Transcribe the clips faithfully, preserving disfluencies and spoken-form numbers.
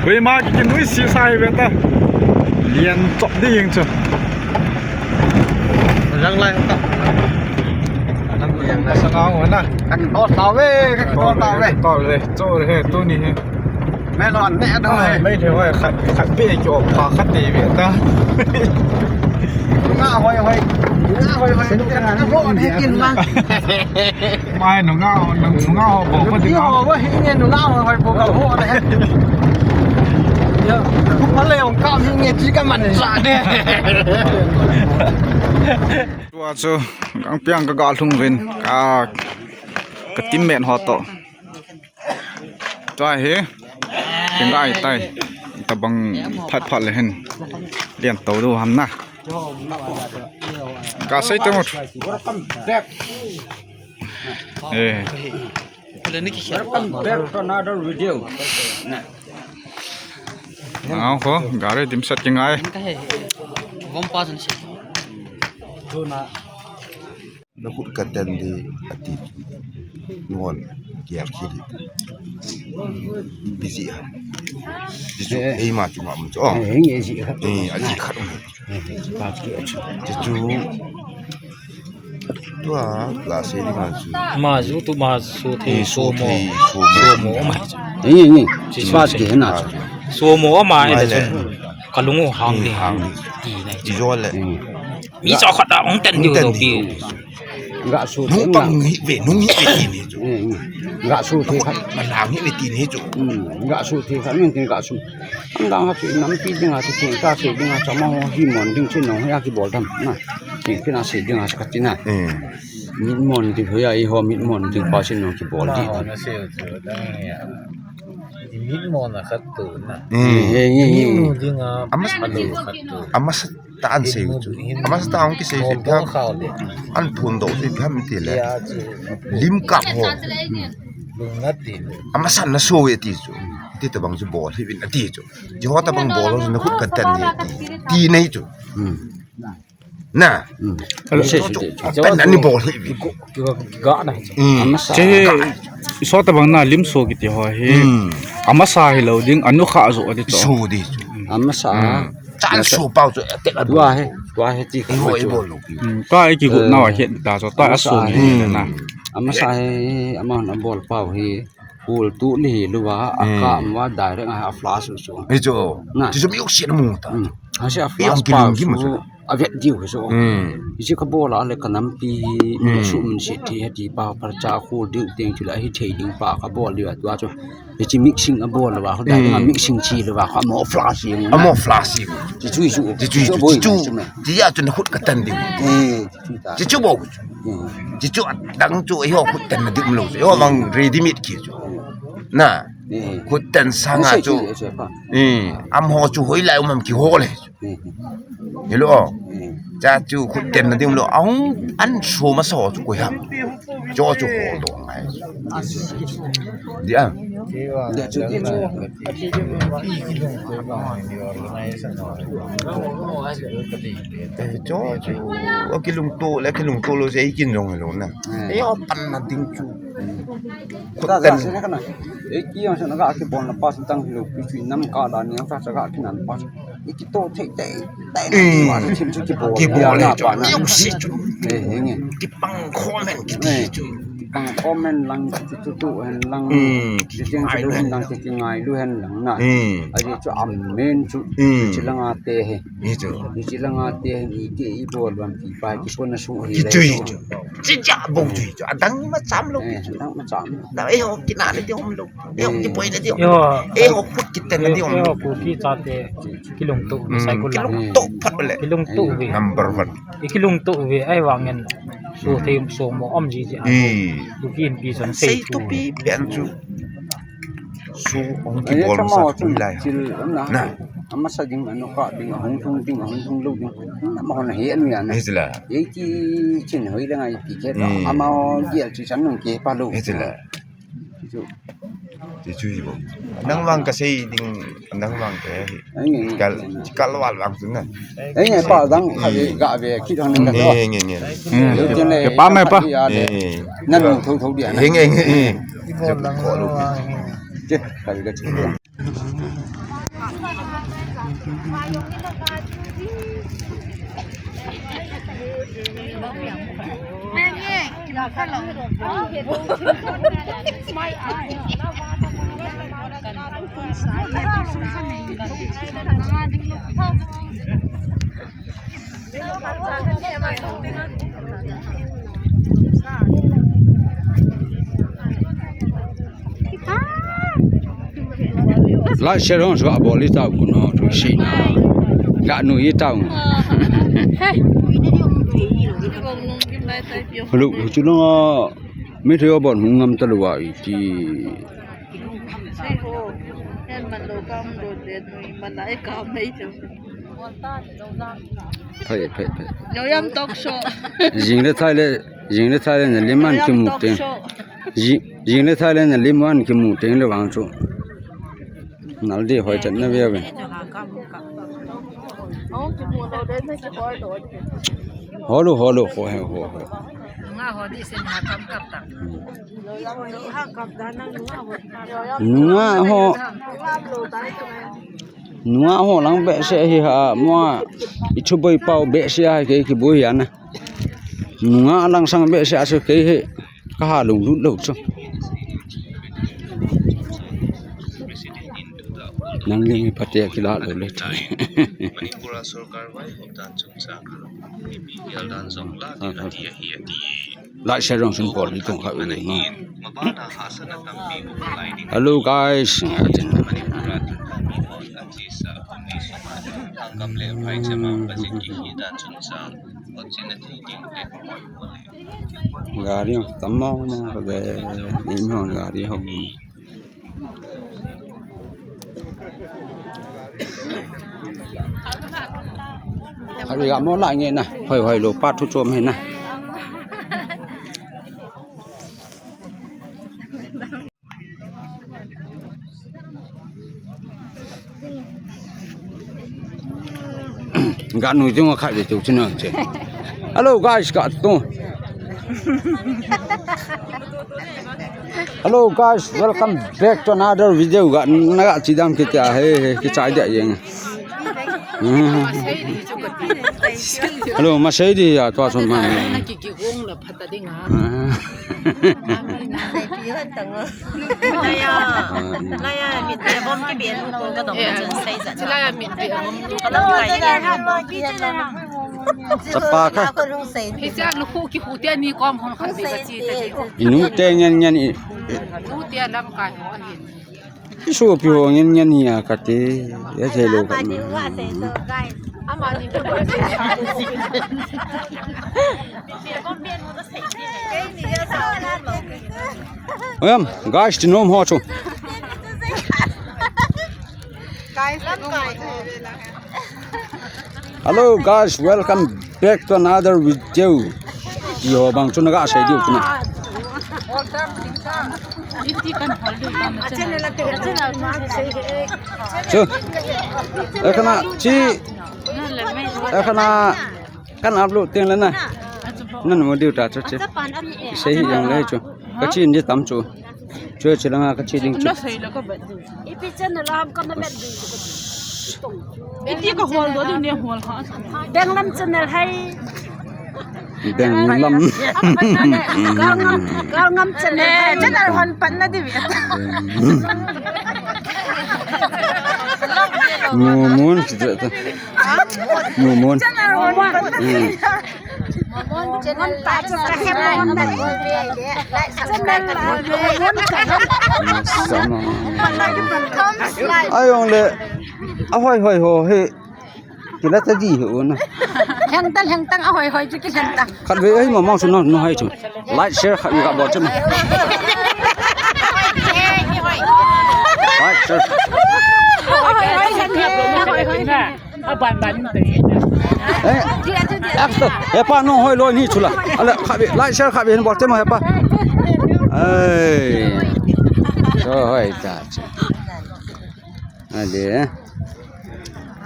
Koima ki kinui si sa hi ve ta. Lian chop ding chu. Rang lai ta. Rang yang na sa ngau na. Kan to ta ve, kan to ta ve. To ve, cho re he, tu ni he. Mai lon ne do he. Mai le hoi khat, khat pe ki op pa khat te ve ta. Nga hoi hoi. Nga hoi hoi. Kan ro ne kin ma. Mai nunga, nunga ho bo ko ti ho. Ho bo hi nge nunga ho hoi bo ka ho le. Ya, ale ong ka mi nge chi ka man sa de. Tua chu, gang piang ka ga lhung vin, ka, ka teammate ho to. Tua hi, kingai tai, tabang phat phat le hin, lian to do ham na. Ka sei te mut. Eh. Welcome back to another video. Ang ko, gari dimset kingai. Vom pa san si. Na khut ka ten di ati. Nuan, kiar khili. Busy ha. Jisu, eh, eh, ma chu ma mun chu. Oh. Eh, eh, eh, eh, eh, aji khat um. Eh, eh, eh, eh. Jisu. Tua, la se di ma chu. Ma ju tu ma su the, eh, su so mo. The, so mo. So mo ma. Eh, eh, eh. Jisu. Pas ke na. So mo ma, eh, le. Ka lung u hang di. Hang di. Ti nai. Ti jo le. Mi cho khat a ong ten diu do pi. Ga su the ma. Nung pang hi ve, nung hi ve ti ni chu. Ga su the khat. Ma nang hi ve ti ni chu. Ga su the khat, min tin ga su. Ang dang ha chu nampi ding ha chu, tin ta se ding ha chu, ma ho hi mon ding chu nong ya ki bol dam na. Tin kina se ding ha chu khat ti na. Mit mon ding ho ya, i ho mit mon ding pa sin nong ki bol di. Mit mon a khat tu na. He, he, he. Mit mon ding a, ama sa khat tu. Ama sa ta an sei chu. Ama sa ta ang ki sei chu. An phun do chu ham ti le. Lim kap ho. Ama sa na so e ti chu. Ti tabang chu bol hi vin ati chu. Ji ho tabang bol ho na khut ka ten ni ti. Ti nei chu. Na. Kan ani bol hi. Ga na. Che, so tabang na lim so kiti ho hi. Ama sa hi lo ding, anu kha jo di to. So di. Ama sa. Chan so pau chu tek a. Tua he, tua he ti. Ei ho ei bol lo. Tua ei ki gu na wa het ta so tua a so ni na. Ama sa he, ama na bol pau hi. Kul tu li hi lou va, a kam va direct a flash u chu. Hi chu. Na. Ti chu mi uk siat mu ta. Ha sia flash pa chu a vet diu hi chu. Hi chu ka bol a le ka nampi hi, mi su min si ti ha ti pa par cha kul diu teng chu la hi thei diu pa ka bol diu a tua chu. Hi chu mixing a bol lou va, ho direct a mixing chi lou va, ka mo flash hi. A mo flash hi. Ti chu hi chu. Ti chu hi chu. Ti a chu na khut ka ten diu. Ti chu bo. Ti chu a dang chu hi ho khut ten na diu lou. Hi ho bang ready made ki chu. Na. Khut ten sanga chu. Am ho chu hoi lai um am ki ho le. Hello. Cha chu khut ten na ding lo. Ang an so ma so chu ko ham. Cho chu ho lo ngai. Dia. Dia chu dia chu. Cho chu. Kilung to le kilung to lo se kin jong lo na. Ei o pan na ding chu. Khut ten. Ei ki yang sa na ga ki bon na pas tang lo pi chu nam ka da ni ang sa ga ki nan pas. Iki to thei thei thei. Thim chu kibol. Kibol le chu. He nge. Kipang comment kiti chu. Kipang comment lang chu chu tu hen lang. Kipang comment lang chu ngai lu hen lang na. Aji chu amen chu. Chi langa te he. Ni chu. Chi langa te he ni ke i bol wan pi pa ki ko na su he. Ki chu chu. Chi ja bo chu chu. Adang ma cham lo. Adang ma cham. Na e ho ki na le ti hom lo. Eiho, eiho, eiho, eiho, eiho, eiho, eiho, kilungto, kilungto phat le. Kilungto ve. Number one. Kilungto ve, ahivangin. Su thei su mo um ji ji. Tu kin pi san sei tu pi pen chu. Su ong kibol sa tu lai. Na. Amasa ding, ano ka ding, ahung thung ding, ahung thung lo ding. Ama hon he anu ya na. Hijla. Ei ti chin hoi le ngai ti ke. Ama gel chi chan nung ke pa lo. Hijla. Ti chu hi bo. Nang vang ka sei ding, nang vang ka hi. Kal, kal wal vang tu na. Ei, pa dang, ka ve, ka ve, ki dang nang ka. Nge, nge, nge. Ke pa mai pa. Nan tho tho dia. Nge, nge, nge. Ko lo. Ke, ka ve ka chi. Lai share hong suah bol i tau kuno tu sei na. Ga nu i tau. Lu chu lo mi thei bol hung ngam ta lo wa i ti. Phai, phai, phai. Lo yam talk show. Jing le thai le, jing le thai le na lim an kimu teng. Jing, jing le thai le na lim an kimu teng le vang chu. Nal di hoi chan na ve ve. Holu, holu, ho, ho, ho, ho. Nga ho di sen ha kam kap ta. Hmm. Nga ho. Nunga ho lang behseh hi ha, mua, i thuboi pau behseh a kei kiboi hi ana. Nunga lang sang behseh a chu kei hi ka ha lunglut lou chu. Nang ling hi phatea kila lou le. Manipur a sorkar vaihop dan chungchang a mipi geldan jong la ding ati ahi ati. Lai share jong sun bol ni tong kha u le no. Hello guys. Gari tam mo mo le, ni mo gari ho. Hari ga mo la nge na, hoi hoi lo pa thu chom he na. Ga nu jong kha de chu chu na che. Hello guys, ka to. Hello guys, welcome back to another video. Ga na ga chi dam kiti a he he ki chai dia yeng. Hello, ma sei di ya to so ma. Laya, laya, mit te bom ki bien ko ka dong chun sei ja. Laya mit te bom. Ka dong kai. Chapa ka. Hi cha lu khu ki khu te ni kom hon khan be ka chi te. Inu te ngen ngen i. Lu te lam kai ho hin. Isu pi ho ngen ngen hi a ka te. Ya thei lo ka. Ama ni ko. Em, guys, ti nom ho chu. Hello guys, welcome back to another video. Yo bang chu na ga sei diu chu na. Chu. Ekana chi. Ekana. Kan upload teng le na. Nan mo diu ta chu che. Sei hi jong le chu. Ka chin di tam chu. Chu che langa ka chi ding chu. Ipi channel ham ka ma met ding chu. Iti ka hol do ding ne hol ha. Benglam channel hai. Benglam. Galngam, Galngam channel hai. Channel hon pan na di. Mumun. Mumun. Ai ong le. A hoi hoi ho he. Kila ta di ho na. Heng tal heng tang a hoi hoi chu ki heng tang. Khat ve ai ma ma chu no no hai chu. Like share khat ga bol chu. Like share. A ban ban ni te. Eh. He pa no hoi lo ni chula. Ala kha be like share kha be hin bol te ma he pa. Ai. So hoi ta. Ale.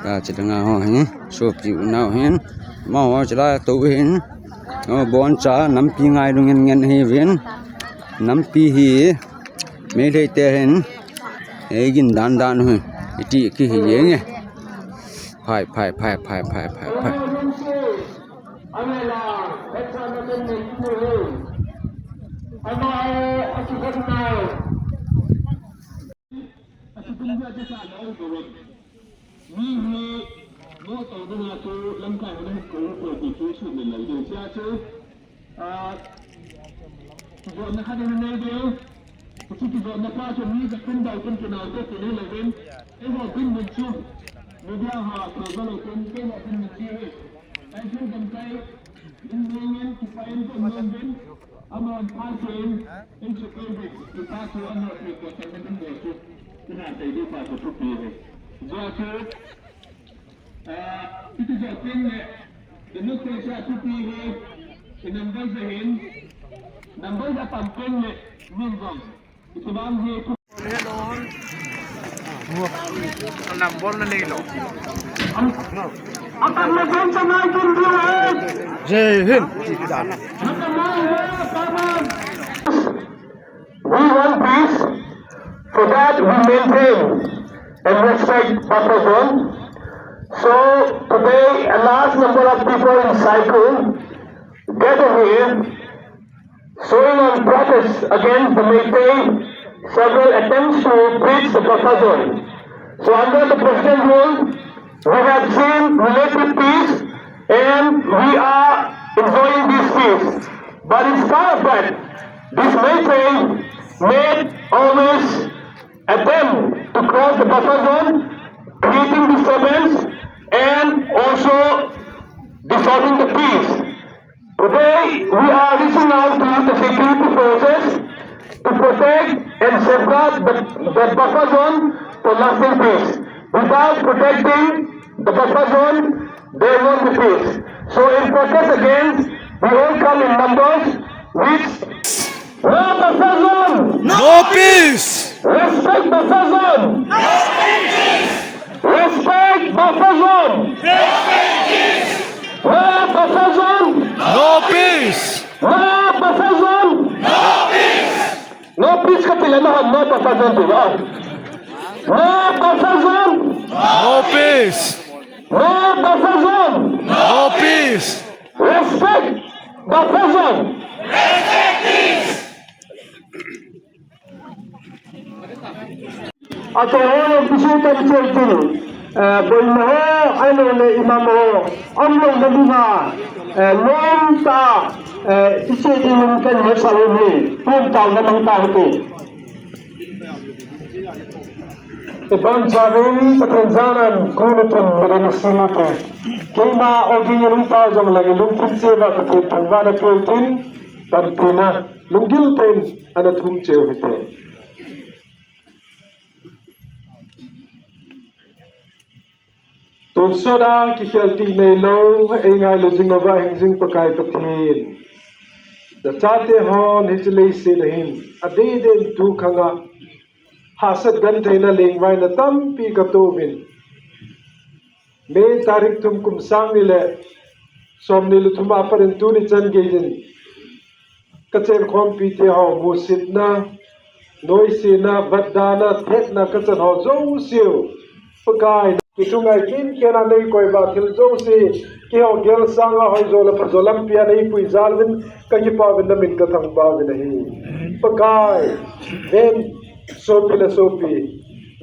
Ka chi dang a ho hin. So pi u nau hin. Ma ho chula to hin. Ho bon cha nampi ngai lu ngen ngen hi vin. Nampi hi. Meitei te hin. Ei gin dan dan hu. Iti ki hi yeng e. Phai, phai, phai, phai, phai, phai, phai. Ah, kijotna khat in anei diu. Hiche kijotna pa chu mi jakhat dau kin kinau te kinei louvin. Eiho dinmun chu media ho cover lou kin, keiho dinmun chu hi. Eiho gamkai, dinmun in, kipah in, dinmun in. Aman pa chu in, in chu kei hi, kipa chu aman pi ko tan din mo chu. Kina te di pa chu thupi hi. Jo chu, Ah, iti jo teng le, democracy a thupi hi, i number ja hin, number ja tam teng le, min jong, iti bang hi, number na nei lou. Atam le jong sa nai kin diu hai. Jai Hind. Atam le jong sa nai. We want peace so that we maintain and respect buffer zone. So today, a large number of people in Saikul gather here, showing on protest against the Meitei several attempts to breach the buffer zone. So under the President rule, we have seen relative peace and we are enjoying this peace. But in spite of that, this Meitei made all this attempt to cross the buffer zone, creating disturbance and also disturbing the peace. Today, we are reaching out to the security forces to protect and safeguard the, the buffer zone for lasting peace. Without protecting the buffer zone, there won't be peace. So in protest against, we all come in numbers, which No buffer zone! No peace! Respect buffer zone! No peace! Respect buffer zone! No peace! No buffer zone! No peace! No buffer zone! No peace! No peace kati le nahon no buffer zone ti lo. No buffer zone! No peace! No buffer zone! No peace! Respect buffer zone! Ato ho, bisu tan chel tin, eh, boina ho, ailo le imam ho, amlou na dinga, eh, lom ta, eh, iche ding kan he sa hi, pum tau na mang ta ho. Iban chavin Pathen janan kunu tun mirin sinu te. Keima ogin lungta jong lagi lungthim cheva Pathen thangvahna pultin, panpina, lunggil ten, ana thum cheu hite. Tonsot a kikhel ti neilou, eingailu jing uva hingjing Pakai Pathen. Nachate hon hiche leiset a hin, adeh deh in tu khang a, hahsat gentheina lengvaina tampi katoh uvin. May tarik thum kum sang ni le som ni le thum a pat in tuni chan gei in, Ka chenkhompi te ho, musitna, noisena, vatdana, thetna, ka chan ho jouse u, Pakai, kithungai kimkena nei koi uva thil jouse, keiho gel sanga hoijo le phajo lampi a nei pui jal uvin, ka kipah uvin na min ka thangvah uvin ahi. Pakai, ven, sopi le sopi,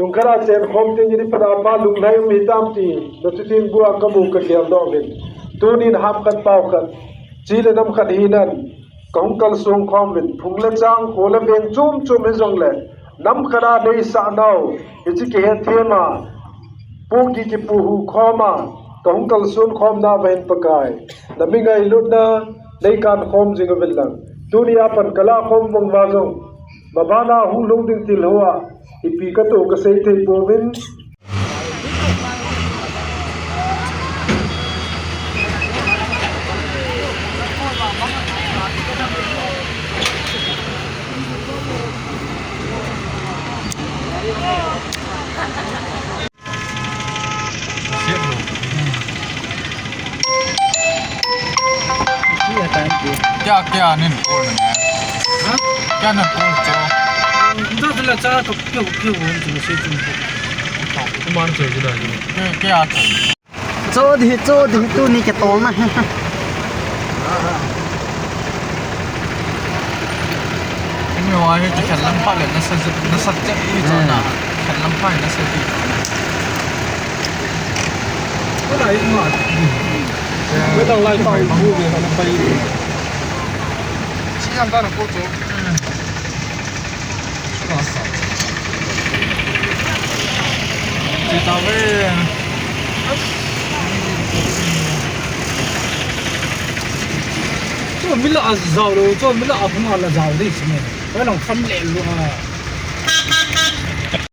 lungkhat a chenkhom teng in ipi dinga lunglhai um hitam ti, na thutheng bu a ka mu ka geldoh uvin. Tunin ham khat pao khat, chi le nam khat hinan, Ka hung kalsong khom uvin, phung le chang, kho le veng chom chom hijongle, nam khat a nei sah nau, hiche kihet them a, pohgih kipuhu khom a, ka hung kalson khom nauva hin Pakai, na mi ngailutna, nei kan khom jing uvin lang. Tuni a pat ka lah khom vang uva jong, maban a hung lhung ding thil ho a, ipi ka toh ka sei thei pouvin, Kya, kya nin call na? Ha? Kya nin call cho? Ndo tila cha to kyo kyo won tu se tu. Kuman cho jina jina. Kya, kya cho? Cho di, cho di, tuni kitol na. Imi wa hi chu khen lam pha le nasa, nasa che i cho na. Khen lam pha nasa di. Ko lai ma. Ko lai lai pa bu ve na pa i. Siam ta na ko to. Chu mila a zau lo, chu mila a phung a la zau dei si ne. Ko lang kham le lo a.